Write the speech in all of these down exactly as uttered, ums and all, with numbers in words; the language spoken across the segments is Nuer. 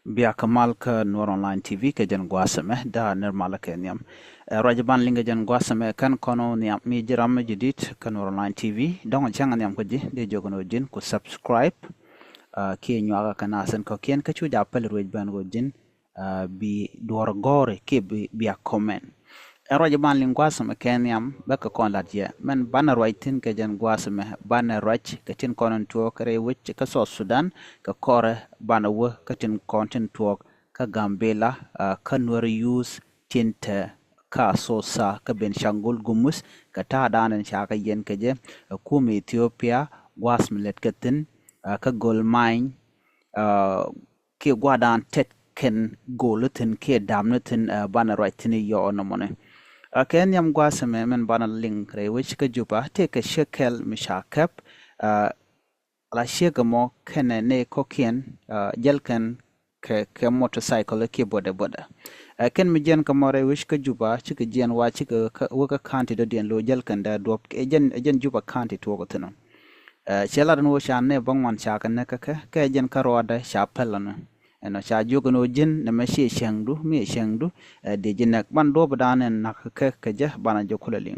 Bia kɛ mal kä Nuer Online T V kɛ jɛn gua̱a̱th ɛmɛ, da nir mal kɛ nhiam. Ɛ ruac ban liŋ kɛ jɛn gua̱a̱th ɛmɛ kɛn kɔn wä nhiam mi ji̱ ram mi ji̱ di̱t kä Nuer Online T V. Dɔ̱ŋ cäŋ nhiam kä ji̱ dee jiök ni wä ji̱n ku subscribe. Kiɛ nyuakä kɛ nath in kɔ̱kiɛn kä cu ja päl ruëc ben wä ji̱n, bi duɔ̱ɔ̱r gɔ̱ri kiɛ bi, bia comment. Ɛn ruac ban liŋ gua̱a̱th ɛmɛ kɛ nhiam bä kɛ kɔn lat yɛ. Mɛn banɛ ruac thi̱n kɛ jɛn gua̱a̱th ɛmɛ, banɛ ruac kɛ tin kɔn in tuɔɔk rɛy wec kä South Sudan, kɛ kɔrɛ banɛ wä kä tin kɔn tin tuɔɔk kä Gambela, kä Nuer youth tin te kä Asosa kä Benshangul Gumuz, kɛ ta̱a̱ da̱a̱n in ca kɛ yɛn kɛ jɛ, ɛ kum Ethiopia, gua̱a̱th mi lät kɛ thi̱n, kä gold mine, kiɛ gua̱a̱th da̱a̱n tet kɛn go̱o̱l ni thi̱n kiɛ dam ni thi̱n, banɛ ruac thi̱n yɔɔ nɔmɔni. Kɛ nhiam gua̱a̱th ɛmɛ mɛn banɛ liŋ rɛy wec kä Juba tëë kɛ ciek kɛl mi ca kɛp, ala ciek ɛmɔ kɛnɛ nɛy kɔ̱kiɛn, jäl kɛn kɛ, kɛ motorcycle kiɛ boda boda. Kɛn mi jiɛn kɛ mɔ rɛy wec kä Juba cikɛ jiɛn wa cikɛ wä kä county dɔ̱diɛn lo̱ jäl kɛn dee duɔ̱p, ɛ jɛn, ɛ jɛn Juba county tuɔɔk thi̱n ɔ. Cɛ lat ɛn ɣöö ca nɛy bäŋuan ca kɛ näk kä kɛ, kɛ jɛn kä ruaadɛ ca päl ɛnɔ. Ɛnɔ ca jiök ɛn ɣöö ji̱n nɛmɛ ciɛ cäŋdu, mi ɛ cäŋdu, dee ji̱ näk. Ban duɔ̱ɔ̱p da̱a̱n ɛn na̱k kɛ kɛ jɛ banɛ jɛ kulɛ liŋ.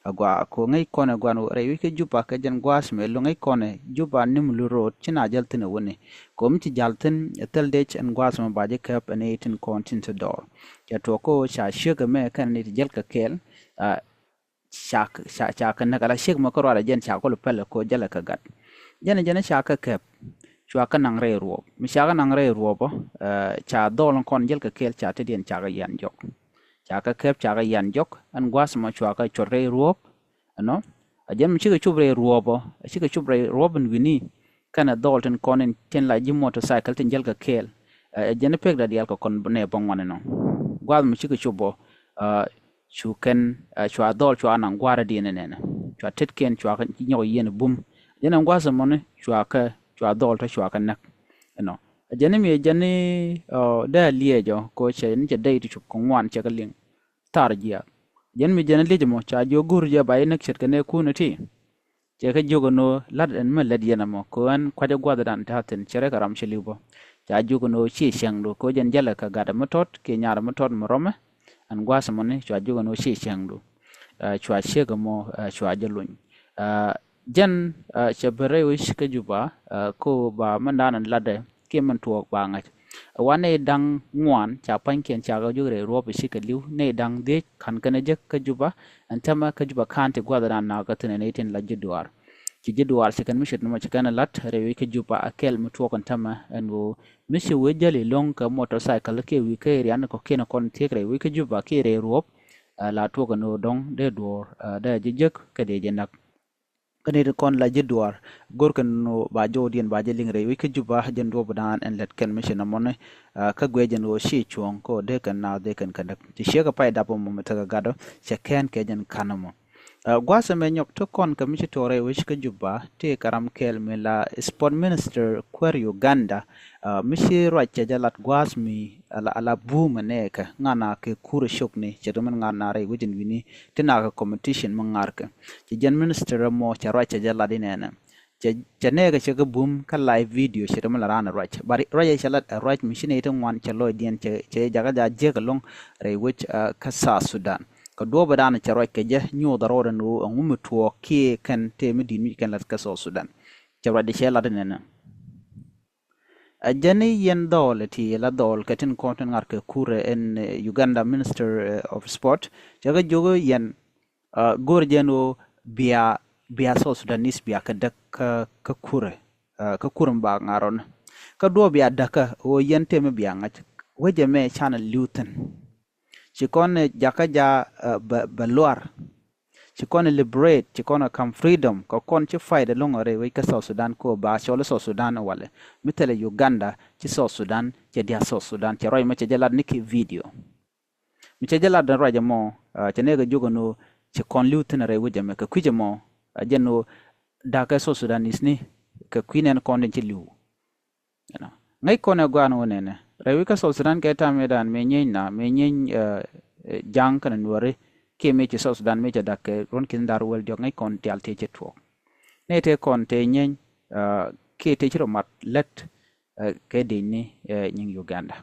Ɛ gɔaa ko ŋäc kɔnɛ gua̱n ɣöö rɛy wec kä Juba kɛ jɛn gua̱a̱th mɛ lo̱ ŋäc kɔnɛ Juba Nimule road ci na jäl thi̱n ɛ wäni. Ko mi ci ja̱l thi̱n ɛ thil dec ɛn gua̱a̱th mɛ ba ji̱ käp ɛn ɛ tin kɔn tin ti dɔɔr. Cɛ tuɔɔk ko ca ciek ɛmɛ kɛn ni ti jäl kɛ kɛɛl, ca, ca, ca kɛ näk ala ciek mɔ kä ruaadɛ jɛn ca kul pɛlɛ ko jälɛ kɛ gat. Jɛn jɛn ca kɛ kɛp, cua kɛ naŋ rɛy ruɔp. Mi ca kɛ naŋ rɛy ruɔp ɔ, ca dhɔl kɔn jäl kɛ kɛɛl ca te diɛn ca kɛ yan jɔk. Ca kɛ kɛp ca kɛ yan jɔk, ɛn gua̱a̱th mɔ cua kɛ cuɔt rɛy ruɔp. Ɛnɔ, a jɛn mi cikɛ cup rɛy ruɔp ɔ, cikɛ cup rɛy ruɔp in wi̱ni. Kɛnɛ dhɔl tin kɔn in tin la ji̱ motorcycle tin jäl kɛ kɛɛl. Ɛ jɛn pek da diaal kɛ kɔn nɛ bä ŋuan inɔ. Gua̱a̱th mi cikɛ cup ɔ, cu kɛn, cua dhɔl cua naŋ gua̱a̱r diɛn inɛnɛ. Cua tet kɛn cua kɛ nyɔk yɛn bum. Jɛn ɛn gua̱a̱th ɛmɔni cua kɛ, cua dhɔl tɔ cua kɛ näk. Ɛnɔ. Ɛ jɛn mi ɛ jɛn ni dee a liɛɛc ɔ ko cɛ ni cɛ dee ti cup kɛ ŋuan cɛ kɛ liŋ. Thar jiath. Jɛn mi jɛn liɛc ɛmɔ ca jiök go̱r jɛ ba yi näk ce̱tkɛ nɛ kun iti. Cɛ kɛ jiök ɛn ɣöö la̱t ɛn mi lät yɛn ɛmɔ kɛ ɣän kua̱cä gua̱thdan ta̱a̱ thi̱n cɛ rɛk kɛ ram cɛ li̱w bä. Ca jiök ɛn ɣöö ci cäŋdu kɛ ɣöö jɛn jälɛ kɛ gatdɛ mi tɔt kiɛ nyaarɛ mi tɔt mi rɔmɛ. Ɛn gua̱a̱th ɛmɔni cua jiök ɛn ɣöö ci cäŋdu. Cua ciek ɛmɔ cua jɛ luny. Jɛn cɛ ben rɛy wec kä Juba kɛ ɣöö ba mɛndan ɛn latdɛ kiɛ mɛn tuɔɔk ba ŋa̱c. Ɛ wa nɛy da̱ŋ ŋuan ca pa̱nykiɛn ca kɛ jiök rɛy ruɔ̱p ɛ cikɛ li̱w, nɛy da̱ŋ dhiec ka̱n kɛn ɛ jek kä Juba. Ɛn tämɛ kä Juba County gua̱thdan nakä thi̱n ɛ nɛy tin la ji̱ duaar. Ci ji̱ duaar ci kɛn mi ce̱t nɔmɔ ci kɛn ɛ la̱t rɛy wec kä Juba a kɛl mi tuɔɔk ɛn tämɛ ɛn ɣöö mi ci wee jäl ilo̱ŋ kɛ motorcycle kiɛ wi̱i̱ kä area ni kɔ̱kiɛn kɔn thiek rɛy wec kä Juba kiɛ rɛy ruɔ̱p. La tuɔɔk ɛn ɣöö dɔ̱ŋ dee duɔ̱ɔ̱r dee ji̱ jek kɛ dee ji̱ näk. Kä nɛy ti kɔn la ji̱ duaar go̱rkɛ ni ɣöö ba jɔwdiɛn ba jɛ liŋ rɛy wec kä Juba jɛn duɔ̱ɔ̱pdan ɛn lät kɛn mi ci nɔmɔni. Kä guiɛ jɛn ɣöö ci cuɔ̱ɔ̱ŋ kä ɣöö dee kɛn naath dee kɛn kɛ näk. Ci ciek kɛ pay dap ɛmɔ mi tekɛ gatdɔ cɛ kɛn kɛ jɛn ka̱n ɛmɔ. Gua̱a̱th ɛmɛ nyɔk ti kɔn kɛ mi ci tuɔɔk rɛy wec kä Juba ti kɛ ram kɛɛl mi la sport minister kuäär Uganda. Mi ci ruac cɛ jɛ lat gua̱a̱th mi ala, ala buumɛ nɛɛkɛ ŋa̱na kɛ kurɛ cokni cɛ ti min ŋa̱na rɛy wec in wi̱ni ti nakɛ competition mi ŋa̱rkɛ. Cɛ jɛn minister ɛmɔ cɛ ruac cɛ jɛ lat inɛnɛ. Cɛ, cɛ nɛɛkɛ cɛ kɛ bum kä live video cɛ ti min la raan ruac. Ba ruac cɛ lat ruac mi ci nɛy ti ŋuan cɛ lɔcdiɛn cɛ, cɛ jakä ja jiäk ɛlɔ̱ŋ rɛy wec kä South Sudan. Kɛ duɔ̱ɔ̱pɛ daanɔ cɛ ruac kɛ jɛ nyuuth a rɔɔdɛ ni ɣöö ɛŋu mi tuɔɔk kiɛ kɛn tëë mi di̱i̱t mi ci kɛn la̱th kä South Sudan. Cɛ ruacdɛ cɛ lat inɛnɛ. Ɛ jɛn i̱ yɛn dhɔɔl ɛ ti la dhɔɔl kɛ tin kɔn tin ŋa̱r kɛ kurɛ ɛn Uganda Minister of Sport. Cɛ kɛ jiök i̱ yɛn go̱r jɛn ɣöö bia, bia South Sudanese bia kɛ däk kä, kä kurɛ, kä kurɛ mi ba ŋa̱r ɔn. Kä duɔ̱ɔ̱p bia däkä ɣöö yɛn tëë mi bia ŋa̱c. Wecɛ mɛ canɛ li̱w thi̱n. Ci kɔn ɛ jakä ja bɛ, bɛ luar. Ci kɔn ɛ liberate, ci kɔn ɛ kam freedom, kɛ kɔn ci fight ɛlɔ̱ŋ ɛ rɛy wec kä South Sudan kɛ ɣöö ba cɔl i̱ South Sudan ɛ walɛ. Mi thilɛ Uganda ci South Sudan, cɛ diaal South Sudan, cɛ ruac mɔ cɛ jɛ lat ni kɛ video. Mi cɛ jɛ lat ni ruac ɛmɔ, cɛ nɛɛkɛ jiök ɛn ɣöö ci kɔn li̱w thi̱n ɛ rɛy wec ɛmɛ kɛ kui̱c ɛmɔ, ɛ jɛn ɣöö da̱kɛ South Sudanese ni kɛ kui̱ nɛn kɔn tin ci li̱w. Ŋäc kɔn ɛ gua̱a̱n wä nɛnɛ rɛy wi̱c kä South Sudan kɛ tam ëëdan mëë nyieeny na mëë nyieeny ja̱a̱ŋ kɛnɛ nuɔ̱ɔ̱ri kiɛ mëë ci South Sudan mëë cɛ da̱k kɛ ruɔ̱n ki̱n da̱r wäl diɔ̱k ŋäc kɔn tial tëë ci tuɔɔk. Nɛy tëë kɔn tëë nyieeny kiɛ tëë ci rɔ mat lät kɛ dec ni nyiŋ Uganda.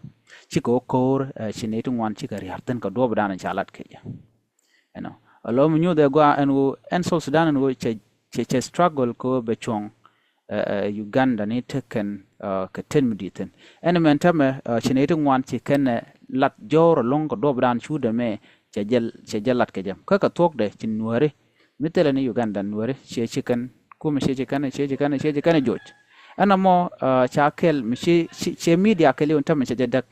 Cikɛ wä ko̱o̱r ci nɛy ti ŋuan cikɛ ria̱r thi̱n kɛ duɔ̱ɔ̱p dan ca lat kɛ jɛ. Ɛnɔ a lo̱ mi nyuuth ɛ gɔaa ɛn ɣöö ɛn South Sudan ɛn ɣöö cɛ cɛ struggle kɛ ɣöö bɛ cuɔ̱ŋ Uganda ni tekɛn kɛ ten mi di̱i̱t thi̱n. Ɛn mɛn tämɛ ci nɛy ti ŋuan ci kɛn ɛ lat jɔ̱ɔ̱r ɛlɔ̱ŋ kɛ duɔ̱ɔ̱p dan cuudɛ mɛ cɛ jɛ cɛ jɛ lat kɛ jɛ kä kɛ thuɔ̱kdɛ ci nuääri mi thilɛ ni Uganda nuääri ciɛ ci kɛn kumɛ ciɛ ci kɛn ciɛ ci kɛn ciɛ ci kɛn joc. Ɛn ɛmɔ ca kɛl mi ci ciɛ media kɛl iwun tämɛ cɛ jɛ däk.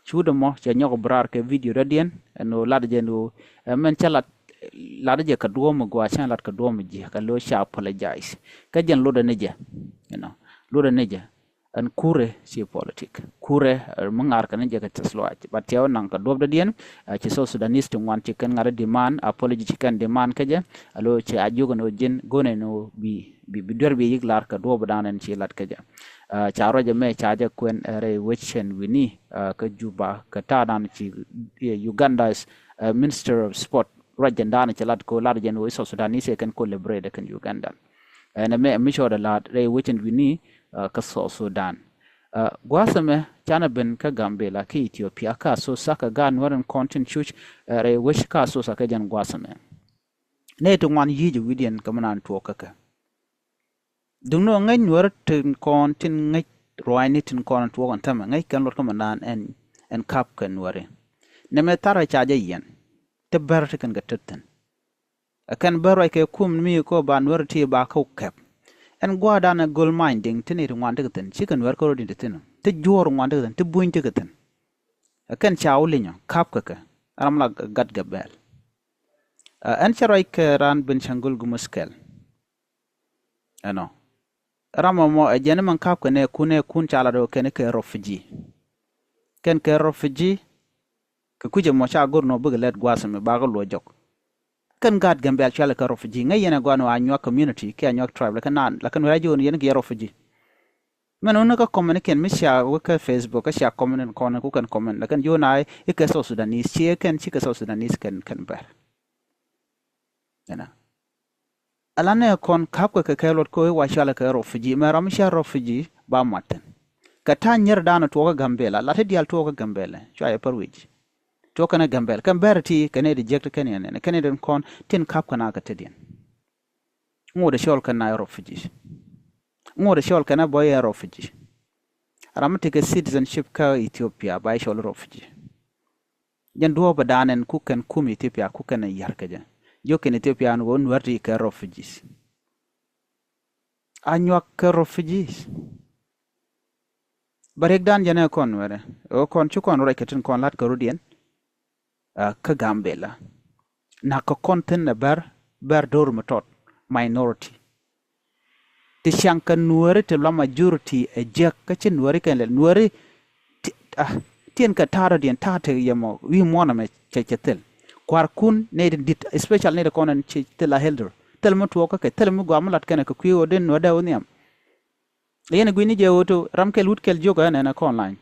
Cuudɛ mɔ cɛ nyɔk bi raar kɛ video dɔ̱diɛn ɛn ɣöö lat jɛ ɛn ɣöö mɛn cä lat lat jɛ kɛ duɔ̱ɔ̱m mi gɔaa cä lat kɛ duɔ̱ɔ̱m mi jiɛ kɛ lo̱ ca apologize. Kä jɛn lotdɛ ni jɛ you know lotdɛ ni jɛ. Ɛn kurɛ ci politik kurɛ mi ŋa̱r kɛ ni jɛ kɛ tɛth luaac. But tiɛw naŋ kɛ duɔ̱ɔ̱p dɔ̱diɛn ci South Sudanese ti ŋuan ci kɛn ŋa̱r demand apology ci kɛn demand kä jɛ. A lo̱ ci a jiök ɛn ɣöö ji̱n go̱nɛ ɛn ɣöö bi bi bi duer bi yik lar kɛ duɔ̱ɔ̱p dan ɛn ci lat kä jɛ. Ca ruac ɛmɛ ca jɛ kuɛn rɛy wecɛn wi̱ni kä Juba kɛ ta̱a̱ dan ci Uganda's Minister of Sport ruac jɛn dan ci lat ko lat jɛn wec South Sudanese kɛn ko liberate kɛn Uganda. Ɛn ɛmɛ mi cɔɔdɛ lat rɛy wecɛn wi̱ni kä South Sudan. Gua̱a̱th ɛmɛ canɛ ben kä Gambela kä Ethiopia kä Asosa kä gaat nuäär in kɔn tin cuc rɛy wec kä Asosa kä jɛn gua̱a̱th ɛmɛ. Nɛy ti ŋuan yi̱i̱c wi̱diɛn kä mi naan tuɔɔk kä kɛ. Duŋni ɔ ŋäc nuäär tin kɔn tin ŋäc ruaacni tin kɔn tuɔɔk ɛn tämɛ ŋäc kɛn luɔt kä mi naan ɛn ɛn kap kɛ nuääri. Nɛmɛ tharɛ ca jɛ yiɛn ti bär ti kɛn kɛ tet thi̱n. Ɛ kɛn bär ruac kɛ kum mi ko ba nuäär ti ba kä kɛp. Ɛn gua̱a̱r dan ɛ gold mine diŋ ti nɛy ti ŋuan ti kɛ thi̱n cikɛ nuäär kä rɔ di̱n ti thi̱n ti juɔ̱ɔ̱r ŋuan ti kɛ thi̱n ti buny ti kɛ thi̱n. Ɛ kɛn ca wä linyɔ kap kɛ kɛ ram la gat Gambel. Ɛn cɛ ruac kɛ raan Benishangul Gumuz kɛl. Ɛnɔ ram ɛmɔ ɛ jɛn mɛn kap kɛ nɛ kun ɛ kun ca lat ɔ kɛn kɛ refugee. Kɛn kɛ refugee kɛ kui̱c ɛmɔ ca go̱r nɔ bikɛ lɛt gua̱a̱th ɛmɛ bakɛ luɔ jɔk. Kɛn gaat Gambel cualɛ kɛ refugee ŋäc yɛn ɛ gɔaa nɔ Anyuak community kiɛ Anyuak tribe lakin naan lakin wɛrɛ ji̱ ɣän yɛn kiɛ refugee. Mɛn wun kä comment kiɛn mi cia wä kä Facebook kä cia comment in kɔn ku kɛn comment lakin ji̱ wun a ikɛ South Sudanese ciɛ kɛn cikɛ South Sudanese kɛn kɛn bɛr. Ɛnɔ. Ala nɛ kɔn kap kɛ kɛ kɛ luɔt kɛ wa cualɛ kɛ refugee mɛ ram cia refugee ba mat thi̱n. Kɛ ta̱a̱ nyier dan tuɔɔk kä Gambela la ti diaal tuɔɔk kä Gambela cua yɛ pär wi̱c. Tuɔɔk kɛn ɛ Gambela kɛn bɛr ti kɛn ɛ di jiäk ti kɛn yɛn kɛn ɛ den kɔn tin kap kɛn a kɛ tetdiɛn. Ŋot ɛ cɔl kɛn a refugee. Ŋot ɛ cɔl kɛn a bɔy ɛ refugee. Ram mi ti kɛ citizenship kä Ethiopia ba cɔl refugee. Jɛn duɔ̱ɔ̱p dan ɛn ku kɛn kum Ethiopia ku kɛn yar kɛ jɛ. Jiök kɛn Ethiopia ɛn ɣöö nuäär ti kɛ refugees. Anyuak kɛ refugees. Bɛ riɛk dan jɛn ɛ kɔn nuäärɛ ɣöö kɔn ci kɔn ruac kɛ tin kɔn la̱t kɛ rɔ̱diɛn. Kä Gambela nak kɛ kɔn thi̱n ɛ bär bär do̱r mi tɔt minority. Ti ciaŋ kɛ nuääri ti la majority ɛ jiäk kä ci nuääri kɛn lɛl nuääri. Tiɛn kɛ ta̱a̱ rɔ̱diɛn ta̱a̱ ti yɛmɔ wi̱i̱ muɔ̱ɔ̱n ɛmɛ cɛ cɛ thil. Kua̱rkun nɛy ti di̱t especially nɛy ti kɔn ɛn ci thil a elder thil mi tuɔɔk kä kɛ thil mi gɔaa mi lat kɛn ɛ kɛ kui̱ ɣöö den nuäär dee wä nhiam. Yɛn ɛ gui̱ni jɛ ɣöö to ram kɛl wut kɛl jiök ɛn ɛn ɛ kɔn lany.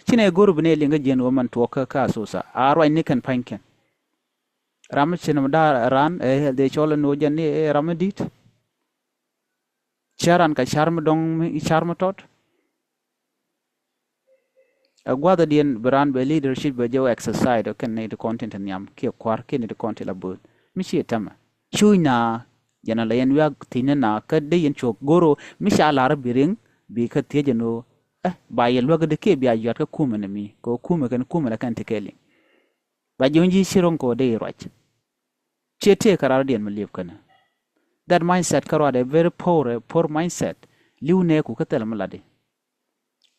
Ci nɛ go̱r bi nɛ liŋ kä jiɛn ɣöö man tuɔɔk kä Asosa a ruacni kɛn pa̱nykɛn. Ram mi cin mi da̱a̱ raan ɛ dhɛ cɔl ɛn ɣöö jɛn ni ɛ ram mi di̱t. Cä ran kɛ car mi dɔ̱ŋ mi car mi tɔt. Ɛ gua̱thädiɛn bi raan bɛ leadership bɛ jɛ wä exercise ɔ kɛn nɛy ti kɔn tin te nhiam kiɛ kua̱r kiɛ nɛy ti kɔn ti la bööth mi ciɛ tämɛ. Cuuc na jɛn a la yɛn wiak thi̱n na kä dee yɛn cuɔk go̱r ɔ mi ca la̱r bi riŋ bi kä thiec ɛn ɣöö ɛ ba yɛ luäk di kiɛ bia yuat kä kumɛ ni mi kɛ ɣöö kumɛ kɛn kumɛ la kɛn ti kɛ liŋ. Ba jiɔ̱ny ji̱ ci ro̱ŋ kɛ ɣöö dee i̱ ruac. Ciɛ tëë kɛ rardiɛn mi liep känä. That mindset kä ruaadɛ very poor, poor mindset. Li̱w nɛɛku kä thilɛ mi latdi.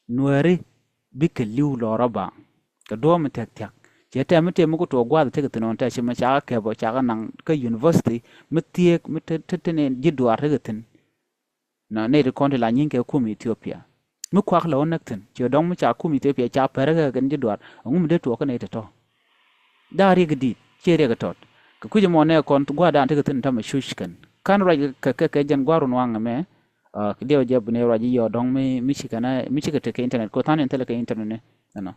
Nuääri bikɛ li̱w lɔrä baaŋ kɛ duɔ̱ɔ̱p mi thia̱k thia̱k. Ciɛ tɛm mi tëë mi ku tuɔɔk gua̱a̱th tekɛ thi̱n ɣɔn tɛ̈ ci mi cakɛ kɛp ɔ cakɛ naŋ kä university mi thieek mi te te te ni ji̱ duaar tekɛ thi̱n. Nɔ nɛy ti kɔn ti la nyi̱n kɛ kum Ethiopia. Mi kuak la wä näk thi̱n ci dɔ̱ŋ mi ca kum Ethiopia ca pɛrɛ kɛ kɛn ji̱ duaar ɛŋu mi dee tuɔɔk kä nɛy ti tɔ̱. Daa riɛk di̱i̱t ciɛ riɛk tɔt kɛ kui̱c ɛmɔ nɛ kɔn gua̱a̱r daan tekɛ thi̱n tamɛ cuc kɛn ka̱n ruac kɛ kɛ kɛ jɛn gua̱a̱r run waŋ ɛmɛ. Diɛw jɛ bi nɛ ruac i̱ yɔ dɔ̱ŋ mi mi ci kɛn mi ci kɛ tek kɛ internet kɛ tha̱a̱n in thilɛ kɛ internet ni ɛnɔ.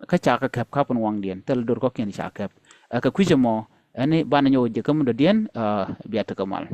Kä ca kɛ kɛp ka̱p in waŋdiɛn thilɛ dor kɔkiɛn ca kɛp. Kɛ kui̱c ɛmɔ ɛn banɛ nyɔk jɛ kä mi dɔ̱diɛn. Bia tekɛ mal.